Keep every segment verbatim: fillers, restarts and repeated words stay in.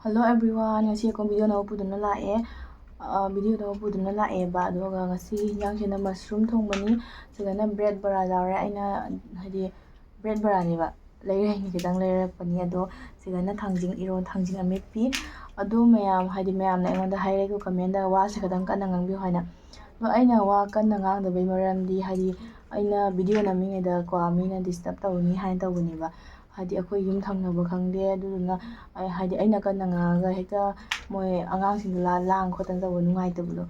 Hello everyone, ꯉꯁꯤ ꯑꯩꯈꯣꯏ video ꯑꯅꯧꯕ ꯄꯨꯗꯨꯅ ꯂꯥꯛꯑꯦ꯫ ꯑ, video ꯑꯅꯧꯕ ꯄꯨꯗꯨꯅ ꯂꯥꯛꯑꯦꯕ꯫ ꯑꯗꯨꯒ ꯉꯁꯤꯒꯤ ꯌꯦꯟꯖꯥꯡꯁꯤꯅ mushroom ꯊꯣꯡꯕꯅꯤ꯫ ꯁꯤꯗꯅ bread ꯕꯣꯔꯥ ꯌꯥꯎꯔꯦ꯫ ꯑꯩꯅ, ꯍꯥꯏꯗꯤ, bread ꯕꯣꯔꯥꯅꯦꯕ, ꯂꯩꯔꯛꯏꯅꯤ, ꯈꯤꯇꯪ ꯂꯩꯔꯛꯄꯅꯤ꯫ ꯑꯗꯣ ꯁꯤꯗꯅ ꯊꯥꯡꯖꯤꯡ ꯏꯔꯣꯟ, ꯊꯥꯡꯖꯤꯡ ꯑꯃꯦꯠꯄꯤ꯫ ꯑꯗꯣ ꯃꯌꯥꯝ, ꯍꯥꯏꯗꯤ, ꯃꯌꯥꯝꯅ ꯑꯩꯉꯣꯟꯗ ꯍꯥꯏꯔꯛꯏꯀꯣ commentꯗ, "ꯋꯥꯁꯦ ꯈꯤꯇꯪ ꯀꯟꯅ ꯉꯥꯡꯕꯤꯌꯨ" ꯍꯥꯏꯅ꯫ ꯑꯗꯣ ꯑꯩꯅ ꯋꯥ ꯀꯟꯅ ꯉꯥꯡꯗꯕꯩ ꯃꯔꯝꯗꯤ, ꯍꯥꯏꯗꯤ, ꯑꯩꯅ video ꯅꯝꯃꯤꯉꯩꯗꯀꯣ ꯃꯤꯅ disturb ꯇꯧꯅꯤ ꯍꯥꯏꯅ ꯇꯧꯕꯅꯦꯕ꯫ ꯍꯥꯏꯗꯤ ꯑꯩꯈꯣꯏ ꯌꯨꯝ ꯊꯪꯅꯕ ꯈꯪꯗꯦ, ꯑꯗꯨꯗꯨꯅ ꯑꯩ, ꯍꯥꯏꯗꯤ ꯑꯩꯅ ꯀꯟꯅ ꯉꯥꯡꯉꯒ ꯍꯦꯛꯇ ꯃꯣꯏ ꯑꯉꯥꯡꯁꯤꯡꯗꯣ ꯂꯥ-, ꯂꯥꯡ ꯈꯣꯠꯇꯅ ꯇꯧꯕ ꯅꯨꯡꯉꯥꯏꯇꯕꯗꯣ꯫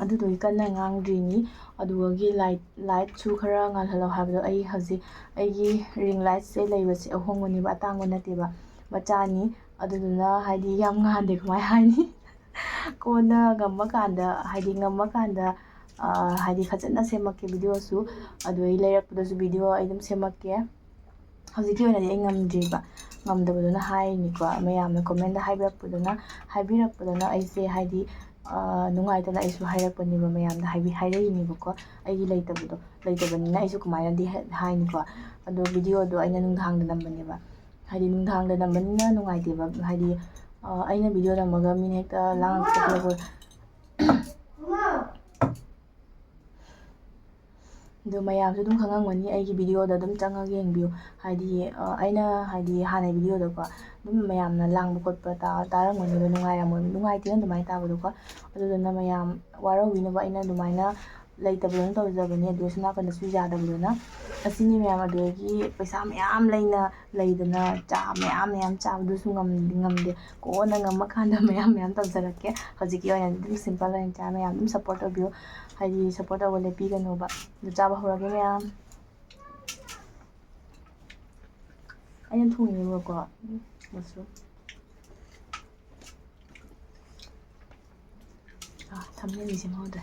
ꯑꯗꯨꯗꯨꯒꯤ ꯀꯟꯅ ꯉꯥꯡꯗ꯭ꯔꯤꯅꯤ꯫ ꯑꯗꯨꯒꯤ light, lightꯁꯨ ꯈꯔ ꯉꯥꯜꯍꯜꯂꯣ ꯍꯥꯏꯕꯗꯣ ꯑꯩ ꯍꯧꯖꯤꯛ ꯑꯩꯒꯤ ring lightꯁꯦ ꯂꯩꯕꯁꯦ ꯑꯍꯣꯡꯕꯅꯦꯕ, ꯑꯇꯥꯡꯕ ꯅꯠꯇꯦꯕ, ꯃꯆꯥꯅꯤ꯫ ꯑꯗꯨꯗꯨꯅ ꯍꯥꯏꯗꯤ ꯌꯥꯝ ꯉꯥꯟꯗꯦ, ꯀꯃꯥꯏ ꯍꯥꯏꯅꯤ? ꯀꯣꯟꯅ ꯉꯝꯃꯀꯥꯟꯗ, ꯍꯥꯏꯗꯤ ꯉꯝꯃꯀꯥꯟꯗ, ꯑ, ꯍꯥꯏꯗꯤ ꯐꯖꯅ ꯁꯦꯝꯃꯛꯀꯦ videoꯁꯨ꯫ ꯑꯗꯨ ꯑꯩ ꯂꯩꯔꯛꯄꯗꯁꯨ video ꯑꯩ ꯑꯗꯨꯝ ꯁꯦꯝꯃꯛꯀꯦ꯫ ꯍꯧꯖꯤꯛꯀꯤ ꯑꯣꯏꯅꯗꯤ ꯑꯩ ꯉꯝꯗ꯭ꯔꯤꯕ꯫ ꯉꯝꯗꯕꯗꯨꯅ ꯍꯥꯏꯔꯤꯅꯤꯀꯣ, ꯃꯌꯥꯝꯅ commentꯗ ꯍꯥꯏꯕꯤꯔꯛꯄꯗꯨꯅ, ꯍꯥꯏꯕꯤꯔꯛꯄꯗꯨꯅ ꯑꯩꯁꯦ, ꯍꯥꯏꯗꯤ, ꯑ, ꯅꯨꯡꯉꯥꯏꯇꯅ ꯑꯩꯁꯨ ꯍꯥꯏꯔꯛꯄꯅꯦꯕ, ꯃꯌꯥꯝꯗ ꯍꯥꯏꯕꯤ-, ꯍꯥꯏꯔꯛꯏꯅꯦꯕꯀꯣ꯫ ꯑꯩꯒꯤ ꯂꯩꯇꯕꯗꯣ, ꯂꯩꯇꯕꯅꯤꯅ ꯑꯩꯁꯨ ꯀꯃꯥꯏꯅꯗꯤ ꯍꯥꯏ-, ꯍꯥꯏꯅꯤꯀꯣ꯫ ꯑꯗꯣ videoꯗꯣ ꯑꯩꯅ ꯅꯨꯡꯗꯥꯡꯗ ꯅꯝꯕꯅꯦꯕ꯫ ꯍꯥꯏꯗꯤ ꯅꯨꯡꯗꯥꯡꯗ ꯅꯝꯕꯅꯤꯅ ꯅꯨꯡꯉꯥꯏꯇꯦꯕ꯫ ꯍꯥꯏꯗꯤ, ꯑ, ꯑꯩꯅ video ꯅꯝꯃꯒ ꯃꯤꯅ ꯍꯦꯛꯇ ꯂꯥꯡꯉꯛꯄ ꯈꯣꯠꯂꯛꯄ꯫ ꯑꯗꯣ ꯃꯌꯥꯝꯁꯨ ꯑꯗꯨꯝ ꯈꯪꯉꯝꯒꯅꯤ, ꯑꯩꯒꯤ videoꯗ ꯑꯗꯨꯝ ꯆꯪꯉꯒ ꯌꯦꯡꯕꯤꯌꯨ꯫ ꯍꯥꯏꯗꯤ, ꯑ, ꯑꯩꯅ, ꯍꯥꯏꯗꯤ, ꯍꯥꯟꯅꯩ videoꯗꯀꯣ ꯑꯗꯨꯝ ꯃꯌꯥꯝꯅ ꯂꯥꯡꯕ ꯈꯣꯠꯄ ꯇꯥ-, ꯇꯥꯔꯝꯒꯅꯦꯕ, ꯅꯨꯡꯉꯥꯏꯔꯝꯃꯣꯏꯕ, ꯅꯨꯡꯉꯥꯏꯇꯦꯅ ꯑꯗꯨꯃꯥꯏꯅ ꯇꯥꯕꯗꯣꯀꯣ꯫ ꯑꯗꯨꯗꯨꯅ ꯃꯌꯥꯝ ꯋꯥꯔꯧꯕꯤꯅꯕ ꯑꯩꯅ ꯑꯗꯨꯃꯥꯏꯅ ꯂꯩꯇꯕꯗꯧꯅ ꯇꯧꯖꯕꯅꯦ꯫ ꯑꯗꯨ ꯁꯣꯝ ꯅꯥꯀꯟꯗꯁꯨ ꯌꯥꯗꯕꯗꯨꯅ ꯑꯁꯤꯅꯤ ꯃꯌꯥꯝ꯫ ꯑꯗꯨꯗꯒꯤ ꯄꯩꯁꯥ ꯃꯌꯥꯝ ꯂꯩꯅ ꯂꯩꯗꯅ ꯆꯥ ꯃꯌꯥꯝ ꯃꯌꯥꯝ ꯆꯥꯕꯗꯨꯁꯨ ꯉꯝꯗꯤ ꯉꯝꯗꯦ꯫ ꯀꯣꯟꯅ ꯉꯝꯃꯀꯥꯟꯗ ꯃꯌꯥꯝ ꯃꯌꯥꯝ ꯇꯧꯖꯔꯛꯀꯦ꯫ ꯍꯧꯖꯤꯛꯀꯤ ꯑꯣꯏꯅꯗꯤ ꯑꯗꯨꯝ simple ꯑꯣꯏꯅ ꯆꯥ꯫ ꯃꯌꯥꯝ ꯑꯗꯨꯝ support ꯇꯧꯕꯤꯌꯨ꯫ ꯍꯥꯏꯗꯤ support ꯇꯧꯕ ꯂꯦꯞꯄꯤꯒꯅꯣꯕ꯫ ꯑꯗꯨ ꯆꯥꯕ ꯍꯧꯔꯒꯦ ꯃꯌꯥꯝ꯫ ꯑꯩꯅ ꯊꯣꯡꯉꯦꯕꯀꯣ꯫ ꯎꯝ, mushroom꯫ ꯑꯥ, thumbnailꯗꯤ ꯁꯦꯝꯍꯧꯗ꯭ꯔꯦ꯫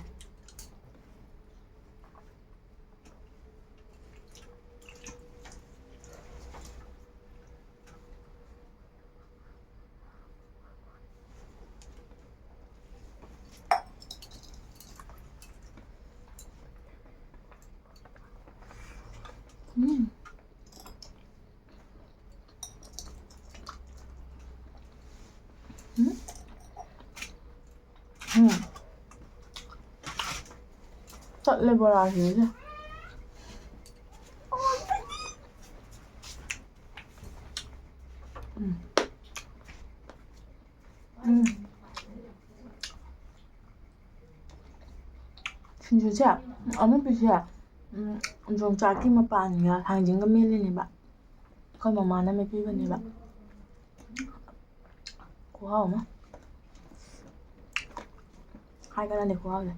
ꯎꯝ꯫ ꯎꯝ꯫ ꯇꯠꯂꯦ ꯕꯣꯔꯥꯁꯤꯡꯁꯦ꯫ ꯎꯝ꯫ ꯎꯝ꯫ ꯁꯤꯡꯖꯨꯁꯦ, ꯑꯃꯨꯛꯀꯤꯁꯦ, ꯎꯝ, ꯌꯣꯡꯆꯥꯛꯀꯤ ꯃꯄꯥꯟꯒ ꯊꯥꯡꯖꯤꯡꯒ ꯃꯦꯠꯂꯤꯅꯦꯕ꯫ ꯑꯩꯈꯣꯏ ꯃꯃꯥꯅ ꯃꯦꯠꯄꯤꯕꯅꯦꯕ꯫ ꯈꯨꯍꯥꯎ ꯑꯃ꯫ ꯍꯥꯏ ꯀꯥꯟꯅꯗꯦ ꯈꯨꯍꯥꯎꯁꯦ꯫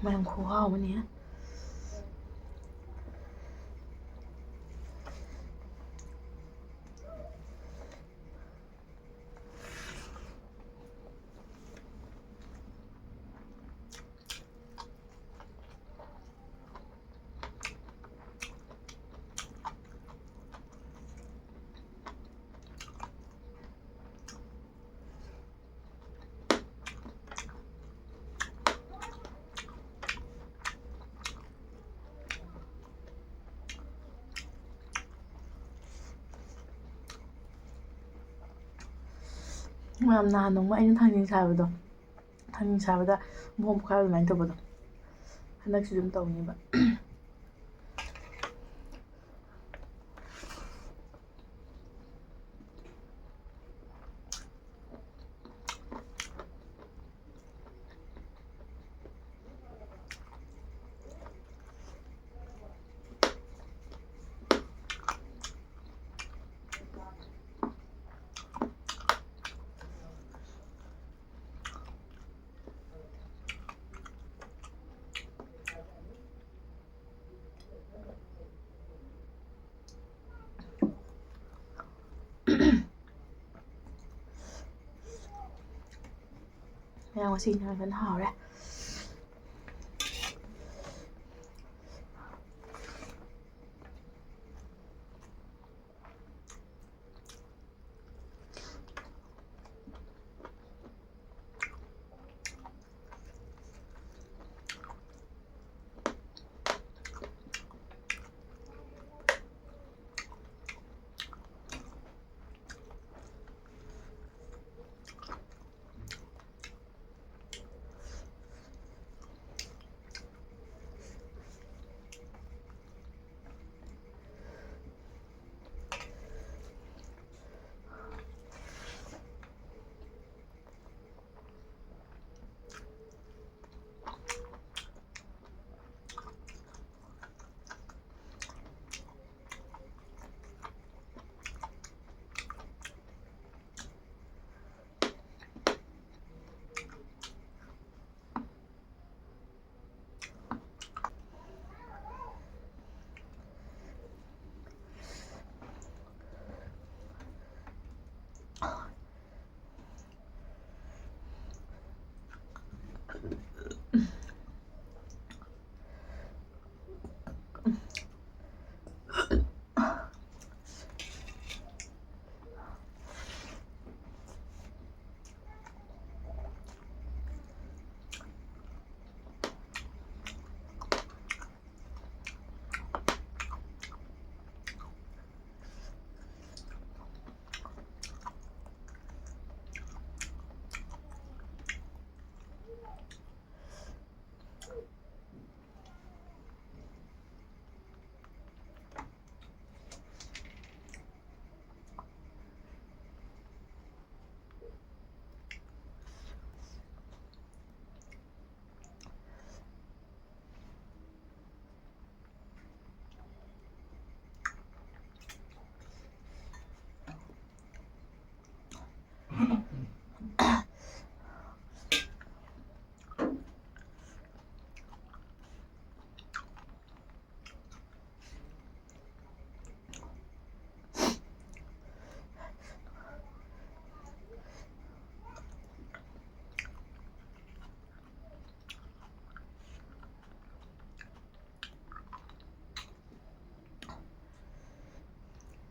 ꯃꯌꯥꯝ ꯈꯨꯍꯥꯎ ꯑꯃꯅꯤ꯫ ꯌꯥꯝ ꯅꯍꯥꯟ ꯅꯣꯡꯃ ꯑꯩꯅ ꯊꯥꯡꯖꯤꯡ ꯁꯥꯕꯗꯣ, ꯊꯥꯡꯖꯤꯡ ꯁꯥꯕꯗ ꯃꯈꯣꯡ ꯄꯣꯛꯈꯥꯏꯕ ꯑꯗꯨꯃꯥꯏꯅ ꯇꯧꯕꯗꯣ, ꯍꯟꯗꯛꯁꯨ ꯑꯗꯨꯝ ꯇꯧꯅꯤꯕ꯫ ꯃꯌꯥꯝ ꯉꯁꯤ ꯏꯟꯁꯥꯡ ꯐꯖꯅ ꯍꯥꯎꯔꯦ꯫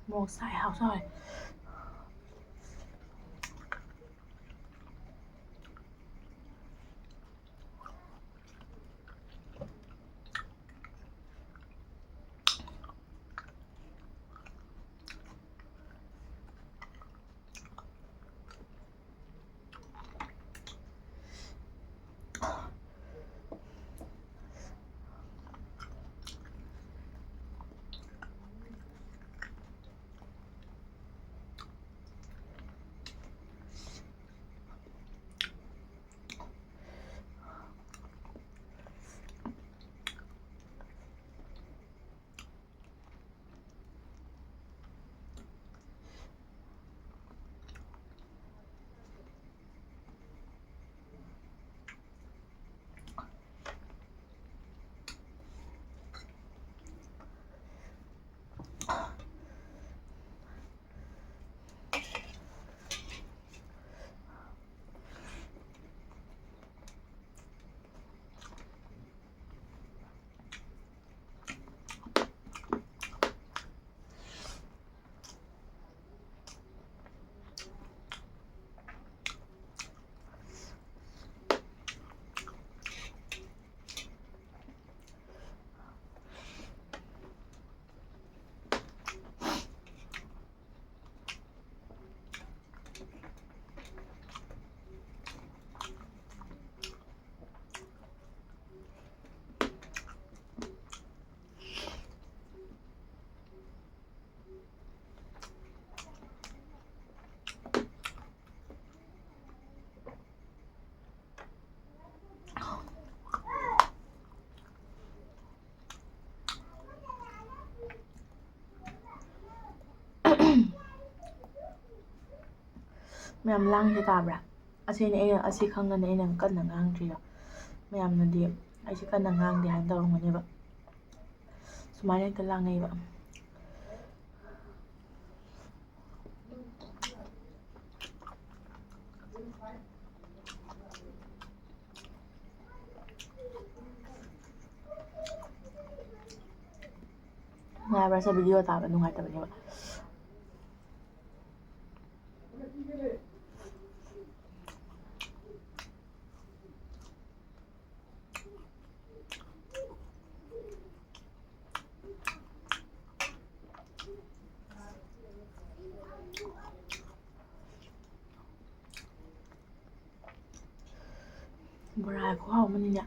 ꯃꯣꯔꯣꯛ ꯁꯥꯏ, ꯍꯥꯎꯁꯨ ꯍꯥꯎꯋꯦ꯫ ꯃꯌꯥꯝ ꯂꯥꯡꯉꯤꯁꯦ ꯇꯥꯕ꯭ꯔꯥ? ꯑꯁꯤꯅꯤ ꯑꯩꯅ, ꯑꯁꯤ ꯈꯪꯉꯅꯤ ꯑꯩꯅ ꯀꯟꯅ ꯉꯥꯡꯗ꯭ꯔꯤꯗꯣ꯫ ꯃꯌꯥꯝꯅꯗꯤ ꯑꯩꯁꯦ ꯀꯟꯅ ꯉꯥꯡꯗꯦ ꯍꯥꯏꯅ ꯇꯧꯔꯝꯒꯅꯦꯕ꯫ ꯁꯨꯃꯥꯏꯅ ꯍꯦꯛꯇ ꯂꯥꯡꯅꯩꯕ꯫ ꯅꯨꯡꯉꯥꯏꯕ꯭ꯔꯥ? ꯁꯦ video ꯇꯥꯕ ꯅꯨꯡꯉꯥꯏꯇꯕꯅꯦꯕ꯫ ꯈꯨꯍꯥꯎ ꯑꯃꯅꯤꯅꯦ꯫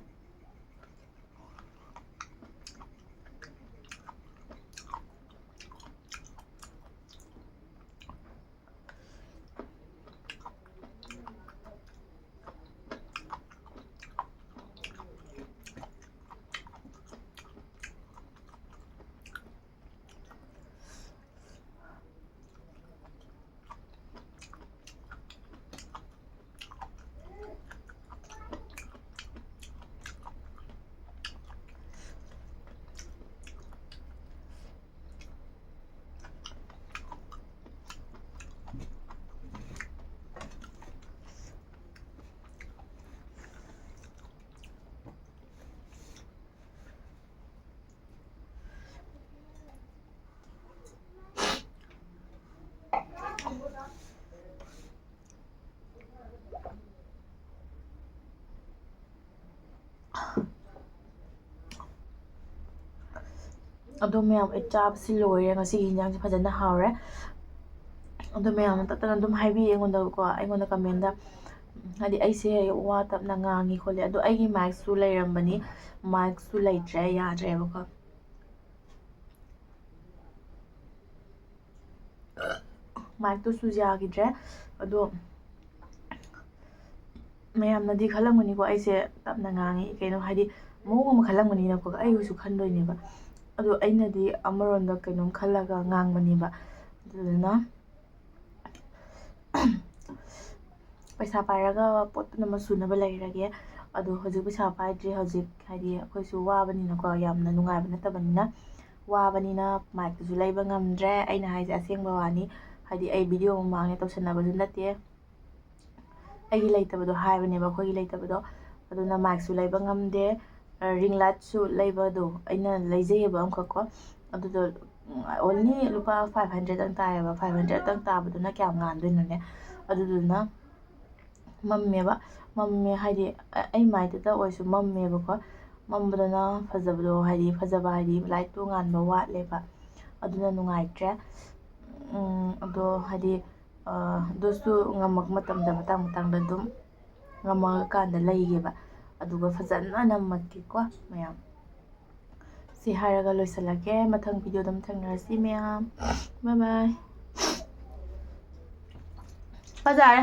ꯑꯗꯣ ꯃꯌꯥꯝ, ꯑꯩ ꯆꯥꯕꯁꯤ ꯂꯣꯏꯔꯦ꯫ ꯉꯁꯤꯒꯤ ꯍꯤꯟꯖꯥꯡꯁꯦ ꯐꯖꯅ ꯍꯥꯎꯔꯦ꯫ ꯑꯗꯣ ꯃꯌꯥꯝꯅ ꯇꯞ ꯇꯞꯅ ꯑꯗꯨꯝ ꯍꯥꯏꯕꯤꯌꯦ ꯑꯩꯉꯣꯟꯗꯀꯣ, ꯑꯩꯉꯣꯟꯗ comment ꯗ, ꯍꯥꯏꯗꯤ ꯑꯩꯁꯦ ꯋꯥ ꯇꯞꯅ ꯉꯥꯡꯉꯤ ꯈꯣꯠꯂꯤ꯫ ꯑꯗꯣ ꯑꯩꯒꯤ mic ꯁꯨ ꯂꯩꯔꯝꯕꯅꯤ, mic ꯁꯨ ꯂꯩꯇ꯭ꯔꯦ, ꯌꯥꯗ꯭ꯔꯦꯕꯀꯣ꯫ Mic ꯇꯨꯁꯨ ꯌꯥꯈꯤꯗ꯭ꯔꯦ꯫ ꯑꯗꯣ ꯃꯌꯥꯝꯅꯗꯤ ꯈꯜꯂꯝꯒꯅꯤꯀꯣ, ꯑꯩꯁꯦ ꯇꯞꯅ ꯉꯥꯡꯉꯤ ꯀꯩꯅꯣ, ꯍꯥꯏꯗꯤ ꯃꯑꯣꯡ ꯑꯃ ꯈꯜꯂꯝꯒꯅꯤꯅꯀꯣ, ꯑꯩꯕꯨꯁꯨ ꯈꯟꯗꯣꯏꯅꯦꯕ꯫ ꯑꯗꯣ ꯑꯩꯅꯗꯤ ꯑꯃꯔꯣꯝꯗ ꯀꯩꯅꯣꯝ ꯈꯜꯂꯒ ꯉꯥꯡꯕꯅꯦꯕ꯫ ꯑꯗꯨꯗꯨꯅ ꯄꯩꯁꯥ ꯄꯥꯏꯔꯒ ꯄꯣꯠ ꯄꯨꯝꯅꯃꯛ ꯁꯨꯅꯕ ꯂꯩꯔꯒꯦ꯫ ꯑꯗꯣ ꯍꯧꯖꯤꯛ ꯄꯩꯁꯥ ꯄꯥꯏꯗ꯭ꯔꯤ, ꯍꯧꯖꯤꯛ ꯍꯥꯏꯗꯤ ꯑꯩꯈꯣꯏꯁꯨ ꯋꯥꯕꯅꯤꯅꯀꯣ, ꯌꯥꯝꯅ ꯅꯨꯡꯉꯥꯏꯕ ꯅꯠꯇꯕꯅꯤꯅ꯫ ꯋꯥꯕꯅꯤꯅ mic ꯇꯨꯁꯨ ꯂꯩꯕ ꯉꯝꯗ꯭ꯔꯦ꯫ ꯑꯩꯅ ꯍꯥꯏꯁꯦ ꯑꯁꯦꯡꯕ ꯋꯥꯅꯤ, ꯍꯥꯏꯗꯤ ꯑꯩ video ꯃꯃꯥꯡꯅꯦ ꯇꯧꯁꯟꯅꯕꯁꯨ ꯅꯠꯇꯦ꯫ ꯑꯩꯒꯤ ꯂꯩꯇꯕꯗꯣ ꯍꯥꯏꯕꯅꯦꯕ, ꯑꯩꯈꯣꯏꯒꯤ ꯂꯩꯇꯕꯗꯣ꯫ ꯑꯗꯨꯅ mic ꯁꯨ ꯂꯩꯕ ꯉꯝꯗꯦ꯫ Ring light ꯁꯨ ꯂꯩꯕꯗꯣ ꯑꯩꯅ ꯂꯩꯖꯩꯌꯦꯕ ꯑꯃꯈꯛꯀꯣ꯫ ꯑꯗꯨꯗꯣ, ꯎꯝ, only ꯂꯨꯄꯥ five hundred ꯇꯪ ꯇꯥꯏꯌꯦꯕ꯫ Five hundred ꯇꯪ ꯇꯥꯕꯗꯨꯅ ꯀꯌꯥꯝ ꯉꯥꯟꯗꯣꯏꯅꯣꯅꯦ? ꯑꯗꯨꯗꯨꯅ ꯃꯝꯃꯦꯕ꯫ ꯃꯝꯃꯦ ꯍꯥꯏꯗꯤ, ꯑ-, ꯑꯩ ꯃꯥꯏꯗꯇ ꯑꯣꯏꯔꯁꯨ ꯃꯝꯃꯦꯕꯀꯣ꯫ ꯃꯝꯕꯗꯨꯅ ꯐꯖꯕꯗꯣ, ꯍꯥꯏꯗꯤ ꯐꯖꯕ ꯍꯥꯏꯗꯤ light ꯇꯣ ꯉꯥꯟꯕ ꯋꯥꯠꯂꯦꯕ꯫ ꯑꯗꯨꯅ ꯅꯨꯡꯉꯥꯏꯇ꯭ꯔꯦ꯫ ꯎꯝ, ꯑꯗꯣ ꯍꯥꯏꯗꯤ, ꯑ, ꯑꯗꯨꯁꯨ ꯉꯝꯃꯛꯄ ꯃꯇꯝꯗ ꯃꯇꯥꯡ ꯃꯇꯥꯡꯗ ꯑꯗꯨꯝ ꯉꯝꯃꯛꯑꯀꯥꯟꯗ ꯂꯩꯒꯦꯕ꯫ ꯑꯗꯨꯒ ꯐꯖꯅ ꯅꯝꯃꯛꯀꯦꯀꯣ ꯃꯌꯥꯝ꯫ ꯁꯤ ꯍꯥꯏꯔꯒ ꯂꯣꯏꯁꯤꯜꯂꯒꯦ꯫ ꯃꯊꯪ ꯚꯤꯗꯤꯑꯣꯗ ꯑꯃꯨꯛ ꯊꯦꯡꯅꯔꯁꯤ ꯃꯌꯥꯝ꯫ ꯕꯥꯏ ꯕꯥꯏ꯫ ꯐꯖꯔꯦ꯫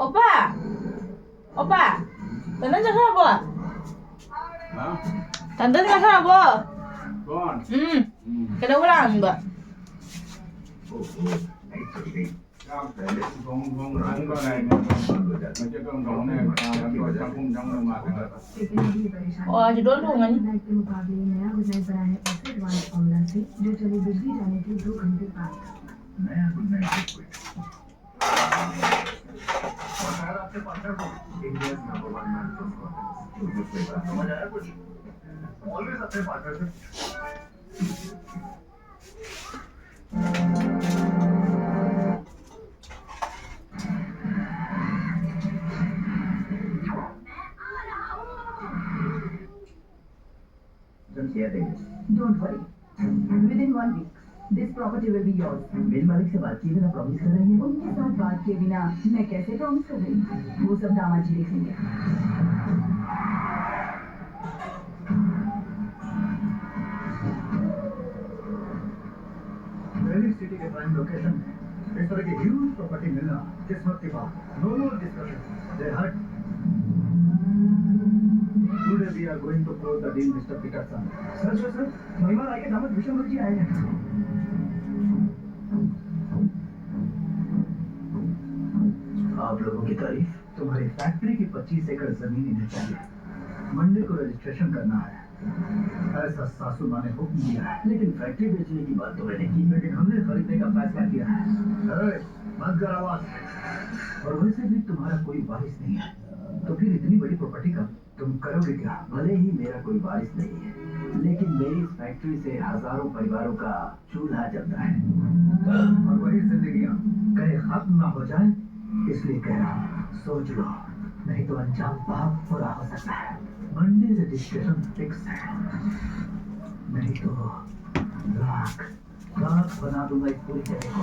ꯑꯣꯄꯥ! ꯑꯣꯄꯥ! ꯇꯟꯗꯟ ꯆꯠꯈ꯭ꯔꯕꯣ? ꯍꯥ? ꯇꯟꯗꯟ ꯆꯠꯈ꯭ꯔꯕꯣ? ꯀꯣꯟ? ꯎꯝ꯫ ꯎꯝ꯫ ꯀꯩꯗꯧꯕ ꯂꯥꯛꯑꯝꯃꯤꯕ? ꯑꯣ, ꯑꯗꯨ ꯂꯣꯏ ꯂꯨꯍꯣꯡꯉꯅꯤ꯫ Don't worry. Within one week, this property will be yours. मेरे मालिक से बात किए बिना प्रॉमिस कर रही है। उनके साथ बात किए बिना मैं कैसे प्रॉमिस कर रही हूँ? वो सब दामाद जी देखेंगे। दिल्ली सिटी के प्राइम लोकेशन में इस तरह की ह्यूज प्रॉपर्टी मिलना किस्मत की बात। No more discussion. They hurt. Today we are going to close the deal, Mister Peterson. Sir, sir, sir, महिमा राय के दामाद विश्वनाथ जी आए हैं। आप लोगों की तारीफ। तुम्हारी फैक्ट्री की पच्चीस एकड़ जमीन इन्हें चाहिए। मंडे को रजिस्ट्रेशन करना है, ऐसा सासू माँ ने हुक्म दिया है। लेकिन फैक्ट्री बेचने की बात तो मैंने की। लेकिन हमने खरीदने का फैसला किया है। अरे, बंद कर आवाज। और वैसे भी तुम्हारा कोई वारिस नहीं है, तो फिर इतनी बड़ी प्रॉपर्टी का तुम करोगे क्या? भले ही मेरा कोई वारिस नहीं है, लेकिन मेरी इस फैक्ट्री से हजारों परिवारों का चूल्हा जलता है। और वही जिंदगियां कहीं खत्म ना हो जाए, इसलिए कह रहा हूँ, सोच लो, नहीं तो अंजाम बहुत बुरा हो सकता है। मंडे रजिस्ट्रेशन फिक्स है, नहीं तो राख राख बना दूंगा इस पूरी जगह को।